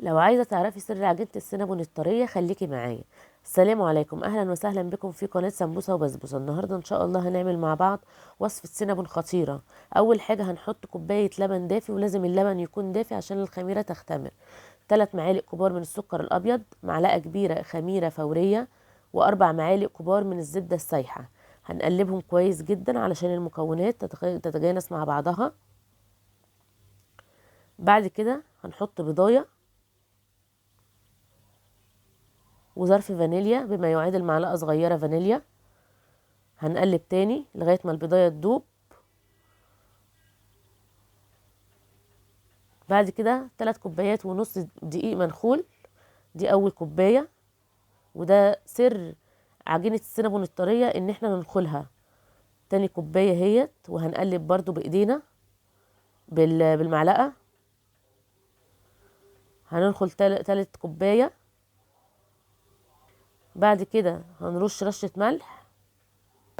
لو عايزة تعرفي سر عجينة السينابون الطرية خليكي معايا. السلام عليكم، اهلا وسهلا بكم في قناة سمبوسة وبسبوسة. النهاردة ان شاء الله هنعمل مع بعض وصفة سينابون خطيرة. اول حاجة هنحط كوباية لبن دافي، ولازم اللبن يكون دافي عشان الخميرة تختمر. 3 معالق كبار من السكر الابيض، معلقة كبيرة خميرة فورية، و4 معالق كبار من الزبدة السايحة. هنقلبهم كويس جدا علشان المكونات تتجانس مع بعضها. بعد كده هنحط بيضاية وظرف فانيليا بما يعادل معلقة صغيرة فانيليا. هنقلب تاني لغاية ما البيضاية تدوب. بعد كده 3 كوبايات ونص دقيق منخول، دي أول كوباية، وده سر عجينة السينابون الطرية إن احنا ننخلها. تاني كوباية اهيت، وهنقلب برضو بإيدينا بالمعلقة. هننخل تالت كوباية. بعد كده هنرش رشة ملح.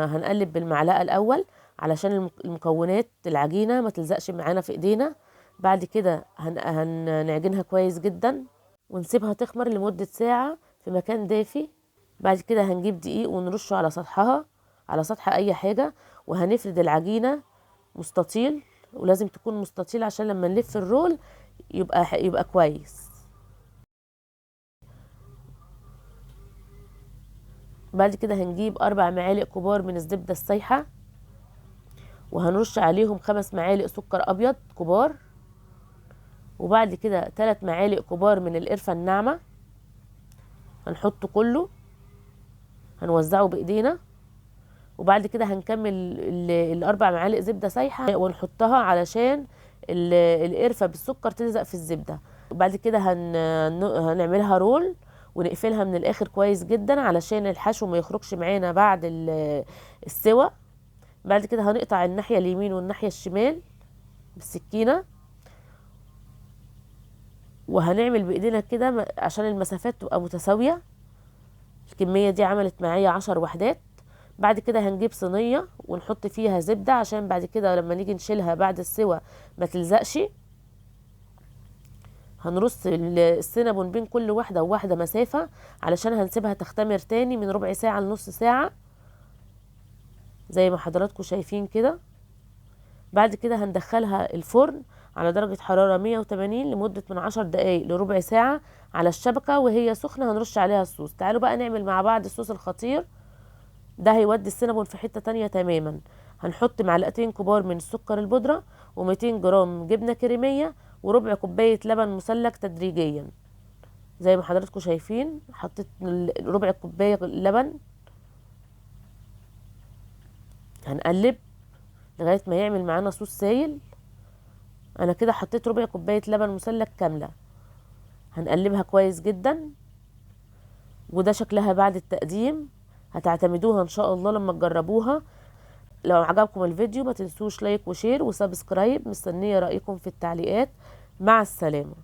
هنقلب بالمعلقة الأول علشان المكونات العجينة ما تلزقش معانا في إيدينا. بعد كده هنعجنها كويس جدا ونسيبها تخمر لمدة ساعة في مكان دافي. بعد كده هنجيب دقيق ونرشه على سطحها، على سطح أي حاجة، وهنفرد العجينة مستطيل، ولازم تكون مستطيل عشان لما نلف الرول يبقى كويس. بعد كده هنجيب 4 معالق كبار من الزبدة السايحة، وهنرش عليهم 5 معالق سكر أبيض كبار، وبعد كده 3 معالق كبار من القرفة الناعمة. هنحطه كله، هنوزعه بإيدينا. وبعد كده هنكمل ال4 معالق زبدة سايحة ونحطها علشان القرفة بالسكر تلزق في الزبدة. وبعد كده هنعملها رول ونقفلها من الآخر كويس جدا علشان الحشو ما يخرجش معانا بعد السوى. بعد كده هنقطع الناحية اليمين والناحية الشمال بالسكينة، وهنعمل بإيدينا كده عشان المسافات تبقى متساوية. الكمية دي عملت معايا 10 وحدات. بعد كده هنجيب صينية ونحط فيها زبدة عشان بعد كده لما نيجي نشيلها بعد السوى ما تلزقش. هنرص السينابون بين كل واحدة وواحدة مسافة علشان هنسيبها تختمر تاني من ربع ساعة لنص ساعة زي ما حضراتكم شايفين كده. بعد كده هندخلها الفرن على درجة حرارة 180 لمدة من 10 دقايق لربع ساعة على الشبكة، وهي سخنة هنرش عليها الصوص. تعالوا بقى نعمل مع بعض الصوص الخطير ده، هيودي السينابون في حتة تانية تماما. هنحط معلقتين كبار من السكر البودرة وميتين جرام جبنة كريمية وربع كوباية لبن مثلج تدريجيا. زي ما حضراتكم شايفين حطيت ربع كوباية لبن. هنقلب لغاية ما يعمل معانا صوص سايل. انا كده حطيت ربع كوباية لبن مثلج كاملة. هنقلبها كويس جدا، وده شكلها بعد التقديم. هتعتمدوها ان شاء الله لما تجربوها. لو عجبكم الفيديو ما تنسوش like و share و subscribe. مستنية رأيكم في التعليقات. مع السلامة.